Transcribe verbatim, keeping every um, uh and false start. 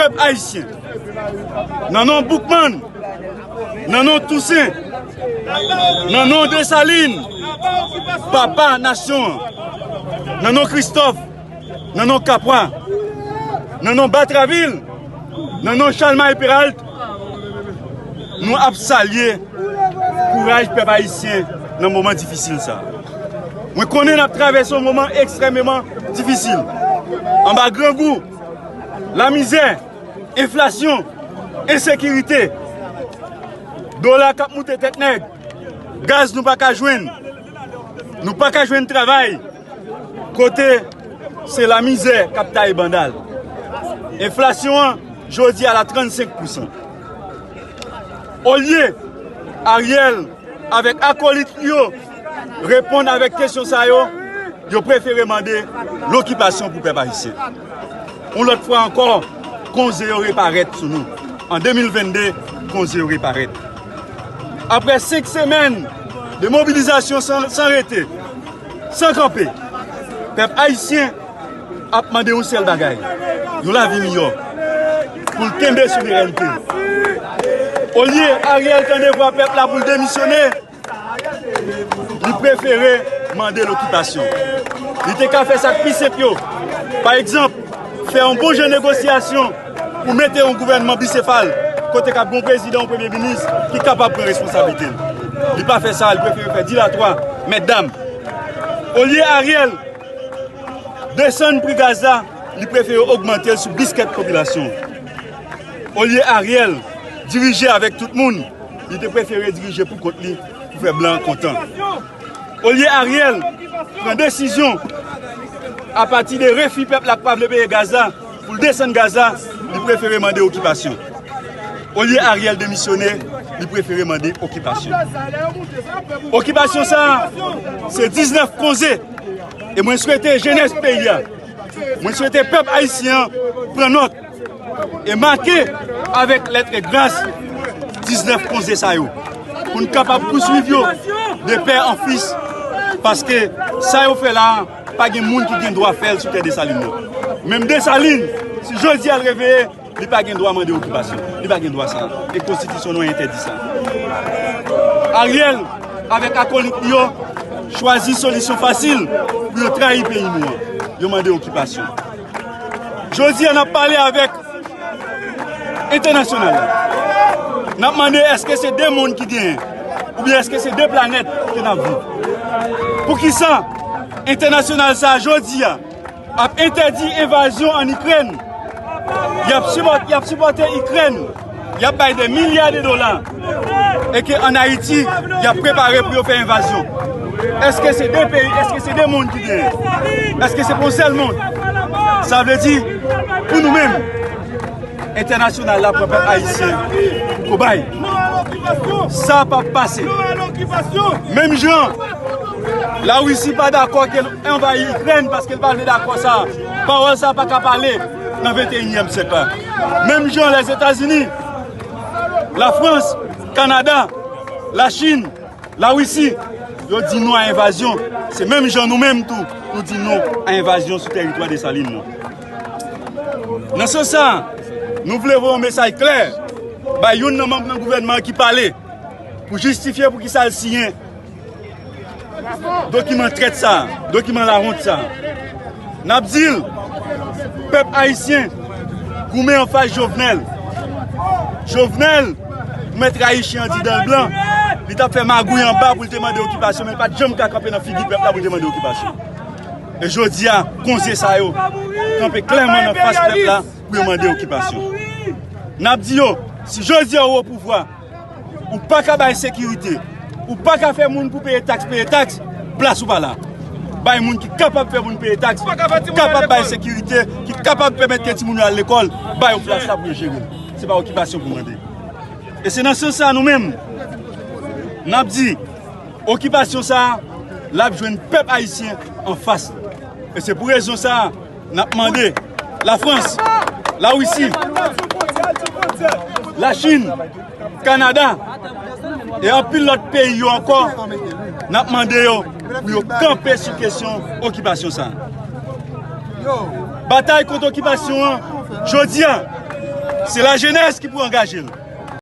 Pèp ayisyen, nan non Boukman, nan non Tousen, nan non Desalin, papa nasyon an, nan non Kristòf, nan non Kapwa, nan non Batravil, nan non Chalmay Peralt, nou ap salye kouraj pèp ayisyen nan moman difisil sa. Mwen konnen n ap travèse yon moman ekstrèmeman difisil. Anba grangou, lamizè, enflasyon, ensekirite, dola k ap moute tèt nèg, gaz nou pa ka jwenn, nou pa ka jwenn travay, kote se lamizè k ap taye banda l. Enflasyon an, jodi a la trannsenk pousan. Olye Ariel avèk akolit li yo reponn avèk kesyon sa yo, yo prefere mande lokipasyon pou pèp ayisyen. Yon lòt fwa ankò, konze yo reparèt sou nou. An de mil venn de, konze yo reparèt. Apre senk semèn de mobilizasyon san, san rete, san kanpe, pèp ayisyen ap mande yon sèl bagay, yon lavi miyò, pou l kenbe souverènte l. Olye Ariel tande vwa pèp la pou l demisyone, li prefere mande lokipasyon. Li te ka fè sa k pi senp yo. Pa egzanp, fè yon bon jan negosyasyon pou mete yon gouvènman bisefal, kote k ap gen yon prezidan, yon premye minis ki kapab pran responsablite l. Li pa fè sa, li prefere fè dilatwa, mètdam. Olye Ariel desann pri gaz la, li prefere ogmante l sou biskèt popilasyon. Olye Ariel dirije avèk tout moun, li te prefere dirije pou kont li pou fè blan kontan. Olye Ariel pran desizyon apati de refi pèp la k pa vle peye gaz la, pou l desann gaz la, li prefere mande okipasyon. Olye Ariel demisyone, li prefere mande okipasyon. Okipasyon sa a, se diznèf konze. E mwen swete jenès peyi a, mwen swete pèp ayisyen an pran nòt e make avèk lèt e gras diznèf konze sa yo, pou n kapab pouswiv yo de pè an fis, paske sa yo fè la a, pa gen moun ki gen dwa fè l sou tè Desalin nan. Menm Desalin, si jodi a l reveye, li pa gen dwa mande okipasyon. Li pa gen dwa sa. E konstitisyon nou entèdi sa. Ariel avèk akolit li yo chwazi solisyon fasil pou yo trayi peyi nou an. Yo mande okipasyon. Jodi a, n ap pale avèk entènasyonal la. N ap mande èske se de mond ki genyen, oubyen èske se de planèt ke n ap viv? Poukisa entènasyonal sa a, jodi a, ap entèdi envazyon ann Ikrèn? Y ap sipòt-, y ap sipòte Ikrèn. Y ap bay de milya de dola. E ke ann Ayiti, y ap prepare pou yo fè envazyon. Èske se de peyi, èske se de mond ki genyen? Èske se pou yon sèl mond? Sa vle di, pou nou menm, entènasyonal la pran pèp ayisyen pou kobay. Sa p ap pase. Menm jan Larisi pa dakò ke l anvayi Ikrèn paske l pa vle dakò sa. Pawòl sa pa ka pale nan venteyinyèm syèk la. Menm jan Lèzetazini, Lafrans, Kanada, Lachin, Larisi, yo di non a envazyon. Se menm jan nou menm tou, nou di non a envazyon sou tèritwa Desalin nan. Nan sans sa, nou vle voye yon mesaj klè bay youn nan manm nan gouvènman an ki pale pou jistifye poukisa l siyen dokiman trèt sa, dokiman lawont sa. N ap di l, pèp ayisyen goumen anfas Jovenel. Jovenel, pou mèt rayi chen an di dan l blan, li t ap fè magouy anba pou l te mande okipasyon, men l pa t janm ka kanpe nan figi pèp la pou l te mande okipasyon. E jodi a, konze sa yo kanpe klèman nan fas pèp la pou yo mande okipasyon. N ap di yo, si jodi a ou o pouvwa, ou pa ka bay sekirite, ou pa ka fè moun pou peye taks, peye taks, plas ou pa la. Bay moun ki kapab fè moun peye taks, ki kapab bay sekirite, ki kapab pèmèt ke timoun yo al lekòl, ba yo plas la pou yo jere l. Se pa okipasyon pou mande. E se nan sans sa nou menm, n ap di, okipasyon sa a, l ap jwenn pèp ayisyen anfas li. E se pou rezon sa a, n ap mande Lafrans, Larisi, Lachin, Kanada, e anpil lòt peyi yo ankò, n ap mande yo pou yo kanpe sou kesyon okipasyon sa a. Batay kont okipasyon an, jodi a, Se lajenès ki pou angaje l.